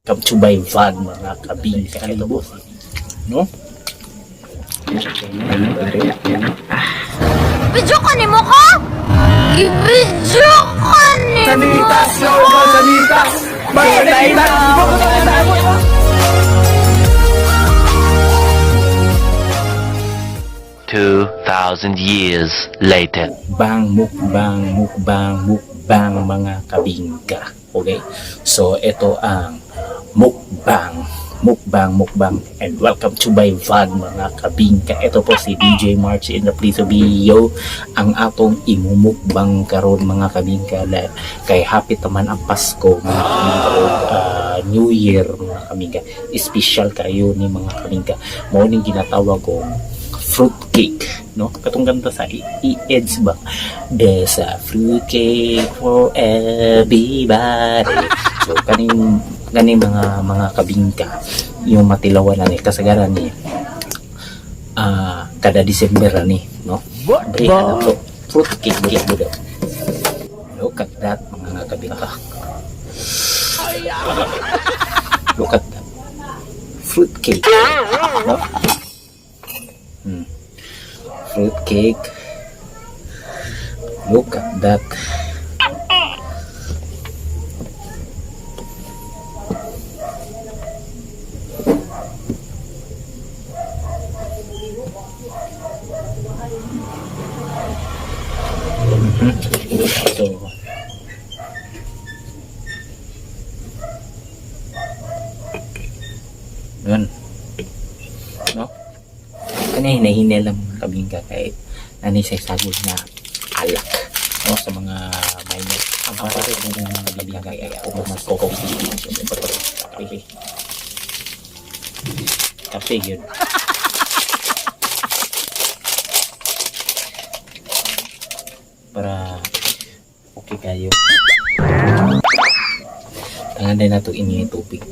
Welcome to my vlog, mga kabing kalibo. No? Video ka ni mo ko? I-video ka ni mo ko? 2,000 years later. Bang, mukbang, mukbang, mukbang, mga kabingka. Okay? So, ito ang mukbang, mukbang, mukbang. And welcome to my vlog, mga kabingka. Ito po si DJ March in the place to be. Yo, ang atong imumukbang karon, mga kabingka. Na, kay happy taman ang Pasko, mga kabingka. Og New Year, mga kabingka. Special kayo ni mga kabingka. Mao ning ginatawag kong fruit cake, no? Katong kanta sa E-Eds ba, "There's a fruit cake for everybody." So kaning kaning mga kabingka, yung matilawan na ni kasagaran ni kada December ni, no? Brehan na to, fruit cake cake budo. Look at that, mga kabingka. Look at that fruit cake, no? Fruit cake. Look at that. So, yun. No? Kani hinahinay lang, mga kabingka, kay nani sa sagol na alak, no, sa mga minor ang para sa mga kabingka, kay ako mas coffee, kape kape yun para okay kayo. Tangan din nato ini tubig.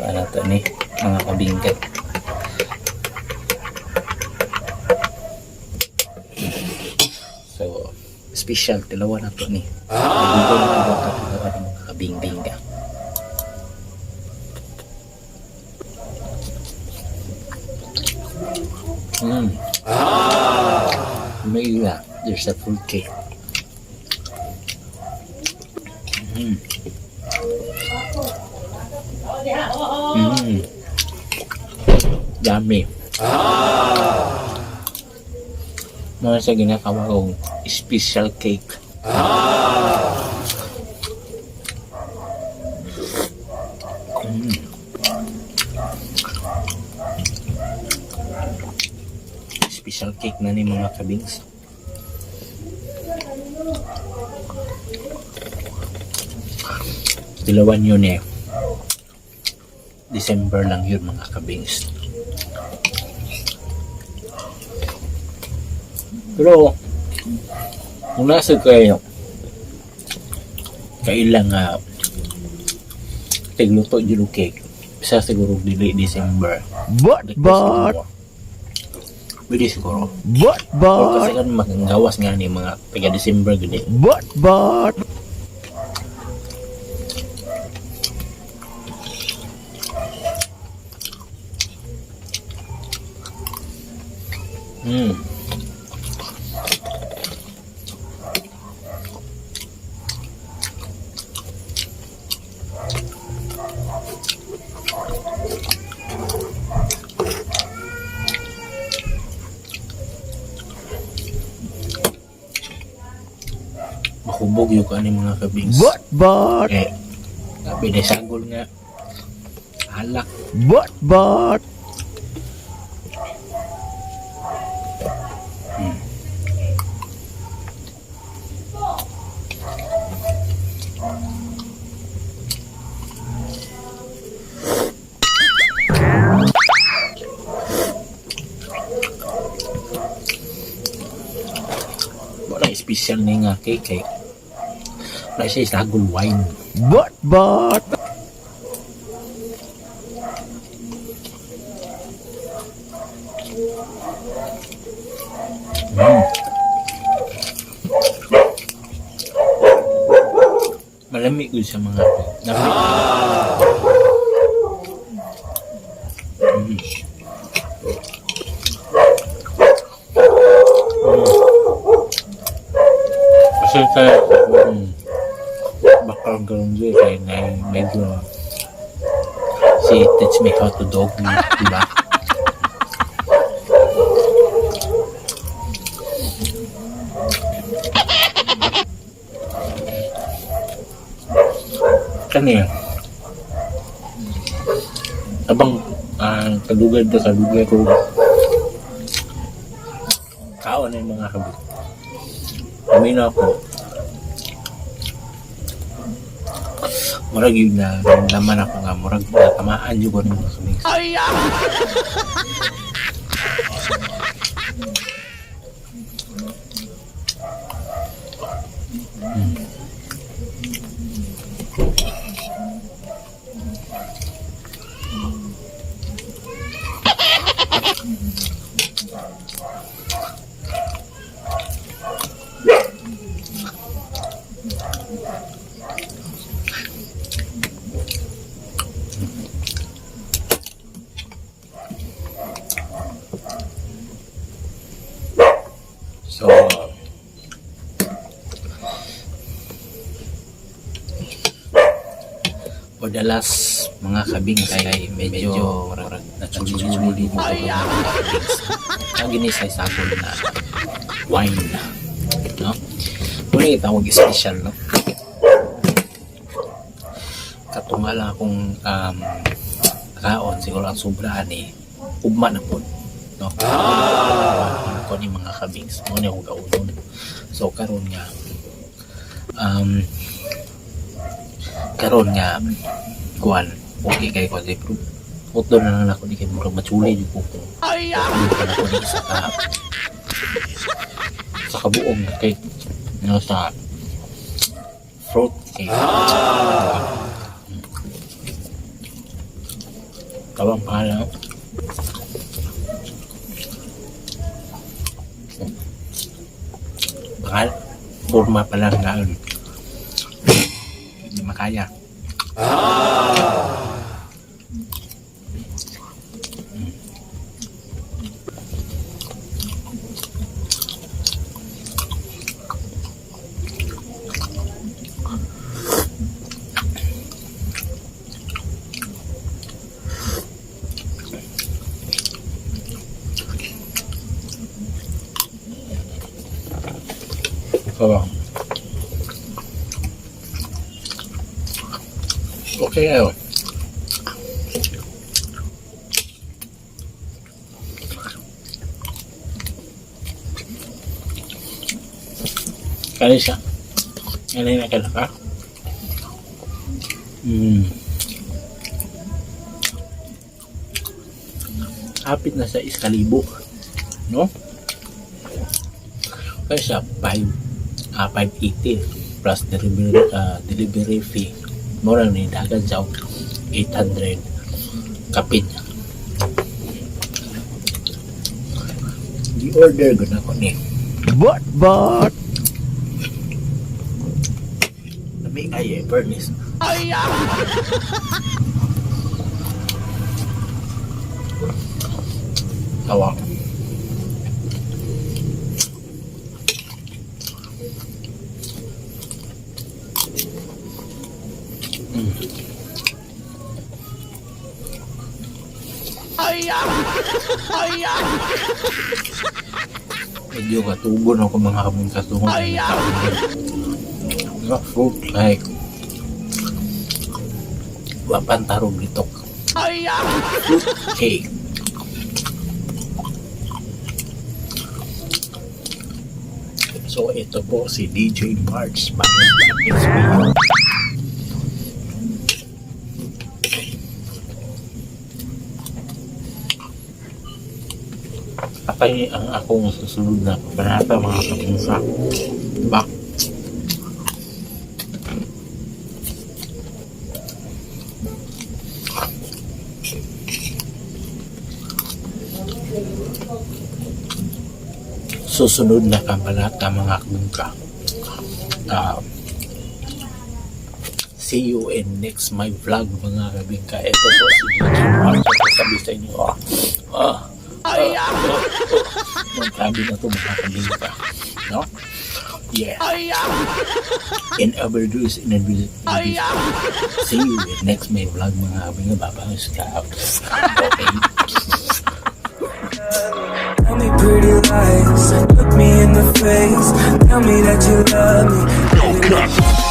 Ano to ni, mga kabingkay? So special tilawan na to ni. Dito na ito tilawan ng mga kabingbingka. May ila. There's a fruit cake. Yummy. Mga sa ginagawa kong special cake. Special cake na ni, mga kabings. Dilawan yun eh. December lang yun, mga kabings. Pero, kung nasa kayo, kailang nga tigluto yun og cake. Isa siguro dili December. But, But, pwede siguro. But, Or kasi kan maggawas nga ni mga taga December gani. But. Mahubog yung kaning mga kabings. But, Eh, sabi na sagol nga alak. But. Wala special ni nga cake kay wala siya sagol wine. But. Malami ko sa mga Lami. Kasi kaya kung baka ganun kaya na medyo si Teach Me How to Dog, di ba? Kani abang kadugay na kadugay ko kaon na yung mga kabit. Amino ako. Murag yun na naman ako nga murag natamaan yun ko ng mga kami. So, for the last mga kabing kay medyo murag natsuli mo ko mga kabings. Ang ginis ay sagol na wine. No? Muna itawag special, no? Katunga lang akong kaon, siguro ang sobra ani ugma na po. No? Ah! Ko ni mga kabings, mo ni akong kaunon. So karon nga um karon nga kuan okay kay ko pero utdo na lang ako ni kay murag matsuli jud ko kung ay na ko ni isa ka sa kabuong cake, no, sa fruit cake. Tawang pangalan. Pangal, forma pa lang na hindi makaya. So, okay kayo. Kani siya. Kani na kalaka. Hapit na sa iskalibo. No? Kaya siya, 5, 580 plus delivery fee. Mura ni dagan sa 800 kapin. Di-order ko na ko ni. What? But? Lami kayo eh, furnace. Tawa. Medyo katubo na ako mga kabungkatungan. Ay! Fruit like wapan tarong litok. Fruit cake. So ito po si DJ March back sa next video. Atay ang akong susunod na kabanata mga kapungsa. Back. Susunod na kabanata, mga kabingka. See you in next my vlog, mga kabingka. Ito po si Eugene Marco, sabi sa inyo. Ah, ah, ah, ah, ah. Grabe na to, mga kabingka. No? Yeah. In overdose, in overdose. See you in next my vlog, mga kabingka. Bye-bye. Okay. Tell me pretty lies, look me in the face. Tell me that you love me. No cut.